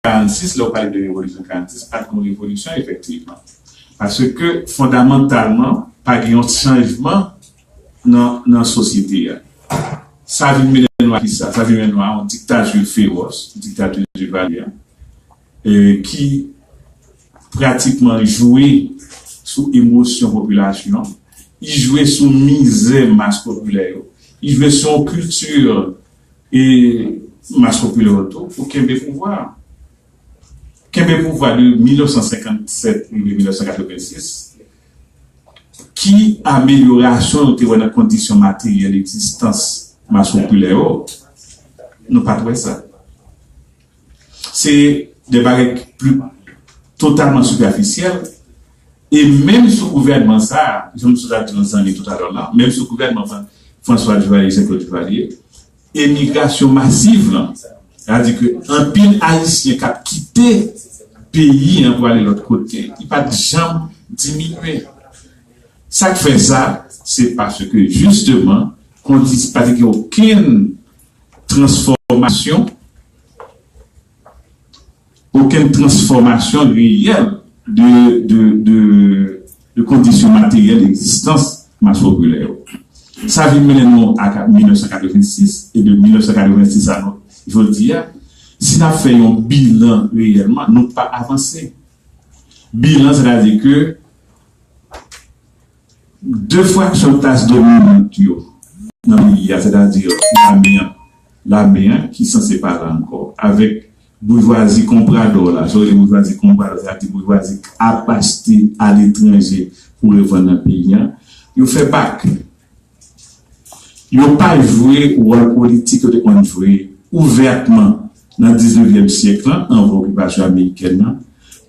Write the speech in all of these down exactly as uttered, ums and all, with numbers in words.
karannsis, lè w pale de revolisyon karannsis, pa t gen revolisyon efektivman. Paske fondamantalman, pa gen yon chanjman nan, nan sosyete a. Sa vin mennen nou a kisa? Sa vin mennen nou a yon diktati fewòs, diktati Duvalier, e, ki pratikman jwe sou emosyon popilasyon an, li jwe sou mizè mas popilè yo, li jwe sou yon kilti e mas popilè yo tou pou kenbe pouvwa a. Kenbe pouvwa de mil nèf san senkannsèt rive mil nèf san katrevensis, ki amelyorasyon nou te wè nan kondisyon materyèl egzistans mas popilè yo? Nou pa t wè sa. Se de bagay ki pli totalman sipafisyèl. E menm sou gouvènman sa a, jan m sot ap di yon zanmi toutalè la, menm sou gouvènman Fran- François Duvalier, Jean-Claude Duvalier, emigrasyon masiv lan, sètadi ke anpil Ayisyen k ap kite peyi an pou ale lòt kote, li pa t janm diminye. Sa k fè sa, se paske jisteman, kondi- pa te gen okenn transfòmasyon, okenn transfòmasyon reyèl de, de, de, de kondisyon materyèl egzistans mas popilè yo. Sa vin mennen nou a ka- mil nèf san katrevensis, e de mil nèf san katrevensis a nou, jodi a, si n ap fè yon bilan reyèlman, nou pa avanse. Bilan, sètadi ke de fraksyon klas dominant yo nan peyi a, sètadi lame an, lame an ki sanse pa la ankò, avèk boujwazi konpradò la, sa yo rele boujwazi konpradò, sètadi boujwazi k ap achte aletranje pou revann nan peyi a, yo fè bak. Yo pa jwe wòl politik yo te konn jwe ouvètman nan diznevyèm syèk lan, anvan okipasyon amerikèn nan,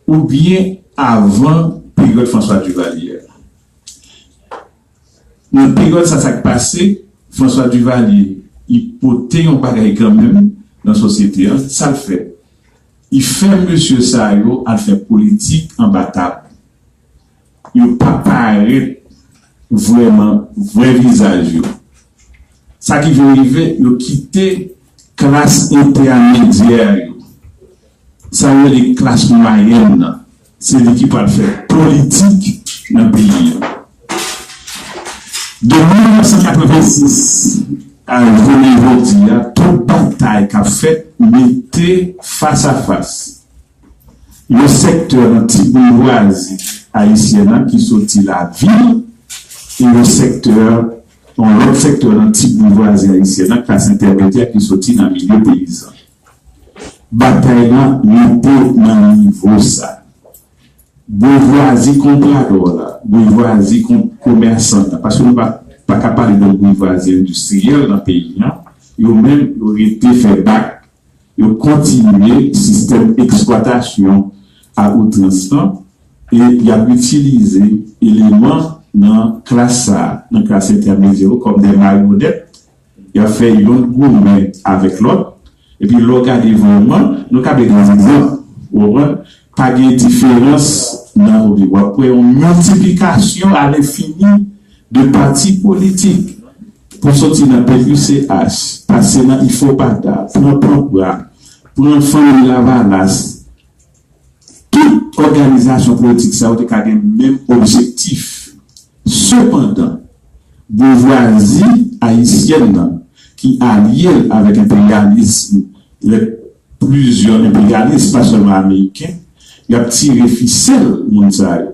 oubyen avan peryòd François Duvalier. Nan peryòd sa, sa k pase, François Duvalier, li pote yon bagay kanmenm nan sosyete a. Sa l fè? Li fè mesye sa yo al fè politik anba tab. Yo pa parèt vrèman, vrè vizaj yo. Sa ki vin rive, yo kite klas entèmedyè yo. Sa yo rele klas mwayèn nan. Se li ki pral fè politik nan peyi a. De mil nèf san katrevensis a jounen jodi a, tout batay k ap fèt mete fas a fas yon sektè nan ti boujwazi ayisyèn nan ki soti lavil e yon sektè, yon lòt sektè nan ti boujwazi ayisyèn nan, klas entèmedyè ki soti nan milye peyizan. Batay lan rete nan nivo sa. Boujwazi konpradò la, boujwazi kon- komèsan la, paske nou pa, pa ka pale de boujwazi endistriyèl nan peyi a, yo menm, yo rete fè bak, yo kontinye sistèm eksplwatasyon a outrans lan, e y ap itilize eleman nan klas sa a, nan klas entèmedyè yo, kòm de maryonèt, y ap fè youn goumen avèk lòt. Epi lè w gade vrèman, nou ka bay de egzanp, ou konprann? Pa gen diferans nan, w ap wè yon miltiplikasyon alenfini de pati politik. Pou soti nan P Q C H, pase nan IFOPADA, pran Panpra, pran Fanmi Lavalas, tout òganizasyon politik sa yo te ka gen menm objektif. Sepandan, boujwazi ayisyèn nan, ki alye l avèk enperyalis, lè plizyè enperyalis, pa sèlman ameriken, y ap tire fisèl moun sa yo.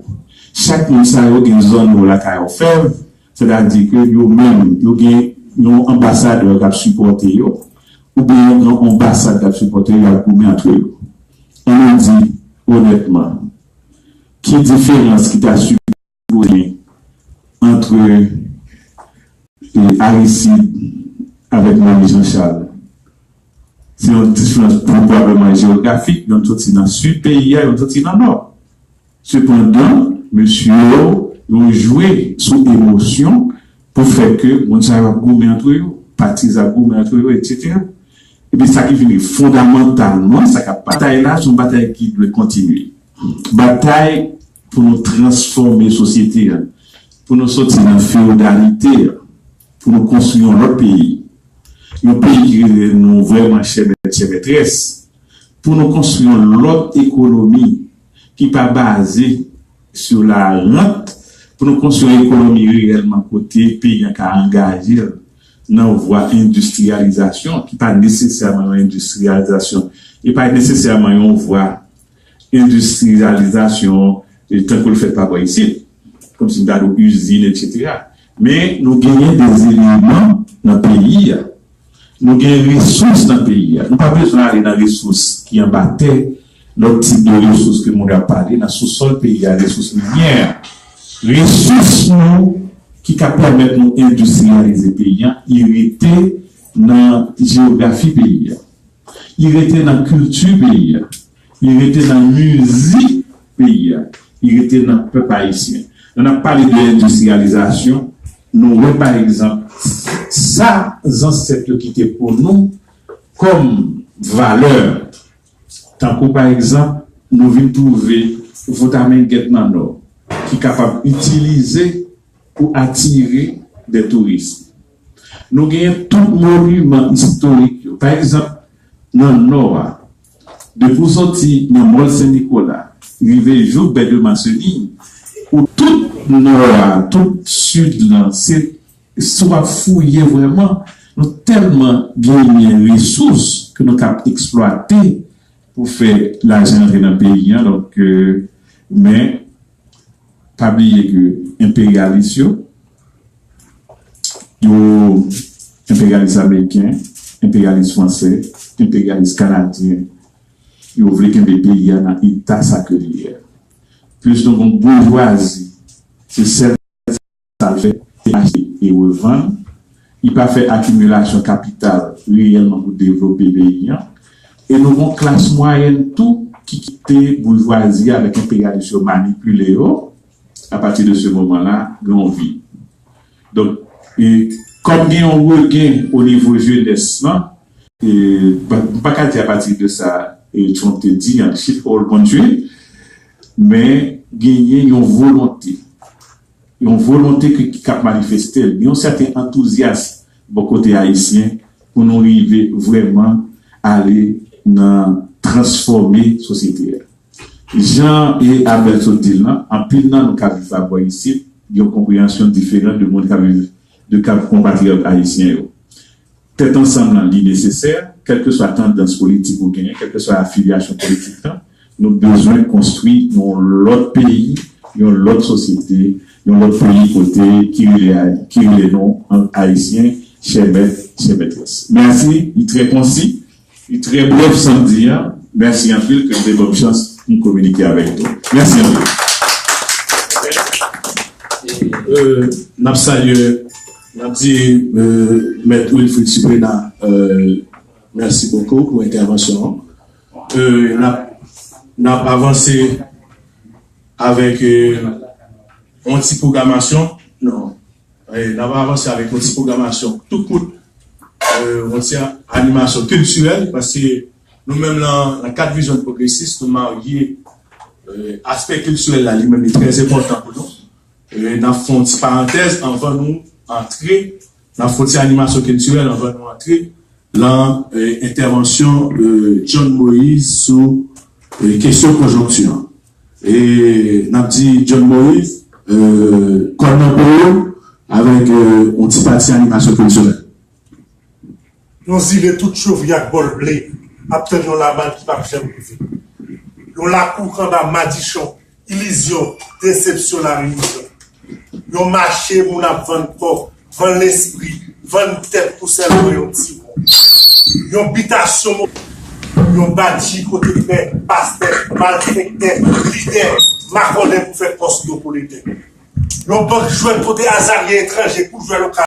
Chak moun sa yo gen zòn yo lakay òfèv, sètadi ke yo menm, yo gen yon anbasadè k ap sipòte yo, oubyen yon gran anbasad k ap sipòte yo, y ap goumen antre yo. Ann nou di onètman, ki diferans ki ta sipoze antre, e, Aristide avèk Moïse Jean Charles? Se yon diferans pwobableman jewografik, yonn soti nan sid peyi a, yonn soti nan nò. Sepandan, mesye yo, yo jwe sou emosyon pou fè ke moun sa yo ap goumen antre yo, patizan ap goumen antre yo, etsetera. Epi sa ki vini fondamantalman, sa k ap batay la, se yon batay ki dwe kontinye. Batay pou nou transfòme sosyete a, pou nou soti nan fewodalite a, pou nou konstwi yon lòt peyi. Yon peyi ki rele nou vrèman chè mèt, chè mètrès. pou nou konstwi yon lòt ekonomi ki pa baze sou larant, pou nou konstwi yon ekonomi reyèlman kote peyi an ka angaje l nan vwa endistriyalizasyon, ki pa nesesèman yon endistriyalizasyon, e pa nesesèman yon vwa endistriyalizasyon, e tankou l fèt pa bò isit, kòmsi m ta di w izin, etsetera. Men nou genyen de eleman nan peyi a. Nou gen resous nan peyi a. Nou pa bezwen ale nan resous ki anba tè, lòt tip de resous ke moun yo ap pale, nan sousòl peyi a, resous minyè a. Resous nou ki ka pèmèt nou endistriyalize peyi a, li rete nan jewografi peyi a. Li rete nan kilti peyi a. Li rete nan mizik peyi a. Li rete nan pèp ayisyen. Lè n ap pale de endistriyalizasyon, nou wè, pa egzanp, sa zansèt yo kite pou nou kòm valè. Tankou, pa egzanp, nou vin twouve Votamenguet nan Nò, ki kapab itilize pou atire de touris. Nou genyen tout moniman istorik yo. Pa egzanp, nan Nò a, depi w soti nan Mòl Sen Nikola, rive jouk Bè de Maseline, ou tout Nò a, tout Sid lan, se si w ap fouye vrèman, nou tèlman genyen resous ke nou kab eksplwate pou fè lajan antre nan peyi an. Donk, euh, men, pa bliye ke enperyalis yo, yo, enperyalis ameriken, enperyalis fransè, enperyalis kanadyen, yo vle kenbe peyi a nan eta sa ke li ye. Plis nou gon boujwazi, se sèl sa l fè, se achte e revann. Li pa fè akimilasyon kapital reyèlman pou devlope peyi an. E nou gon klas mwayèn tou ki kite boujwazi avèk enperyalis yo manipile yo. Apati de se moman la, gen yon vid. Donk, e, kòm gen yon regen o nivo jenès lan, e, pa- m pa ka di apati de sa e, Trump te di, an, shit all country, men genyen yon volonte. Yon volonte ki, ki k ap manifeste l. Gen yon sèten antouzyas bò kote ayisyen pou nou rive vrèman ale nan transfòme sosyete a. Jan e Abel sot di l lan, anpil nan nou k ap viv pa bò isit, gen yon konpreyansyon diferan de moun k ap viv, de k ap konpatriyòt ayisyen yo. Tèt ansanm lan, li nesesè, kèlkeswa tandans politik ou genyen, kèlkeswa afilyasyon politik lan, nou bezwen konstwi yon lòt peyi, yon lòt sosyete, yon lòt peyi kote ki rele, ki rele nou an Ayisyen, chè mèt, chè mètrès. Mèsi, li trè konsi, li trè brèf sa m di a. Mèsi anpil ke w te ban m chans pou m kominike avèk nou. Mèsi anpil. Euh, n ap salye, n ap di, euh, Mèt Wilfrid Suprena, euh, mèsi bokou pou entèvansyon an. Euh, n ap, n ap avanse avèk, euh, yon ti pwogramasyon. Non. Eh, n ap avanse avèk yon ti pwogramasyon tou kout, euh, yon ti animasyon kiltirèl, paske nou menm lan, nan kad vizyon pwogresis, nou marye, euh, aspè kiltirèl la, li menm, li trè enpòtan pou nou. Euh, n ap fè yon ti parantèz anvan nou antre, n ap fè yon ti animasyon kiltirèl anvan nou antre lan, eh, entèvansyon, eh, John Moïse sou, eh, kesyon konjonkti an. E n ap di John Moïse, eh, kòd nan po yo avèk, eh, yon ti pati animasyon kiltirèl. Yon zile tout chovri ak bòl ble ap tann yon lamal ki p ap janm rive. Yon lakou k anba madichon, ilizyon, desepsyon, lareyizyon. Yon mache moun ap vann kò, vann lespri, vann tèt pou sèlman yon ti ron. Yon bitasyon mo-, yon badji kote pè, pastè, malfektè, lidè, makònè pou fè pòs yo pou lete. Yon bank jwèt kote azaryen etranje kou jwè lokal.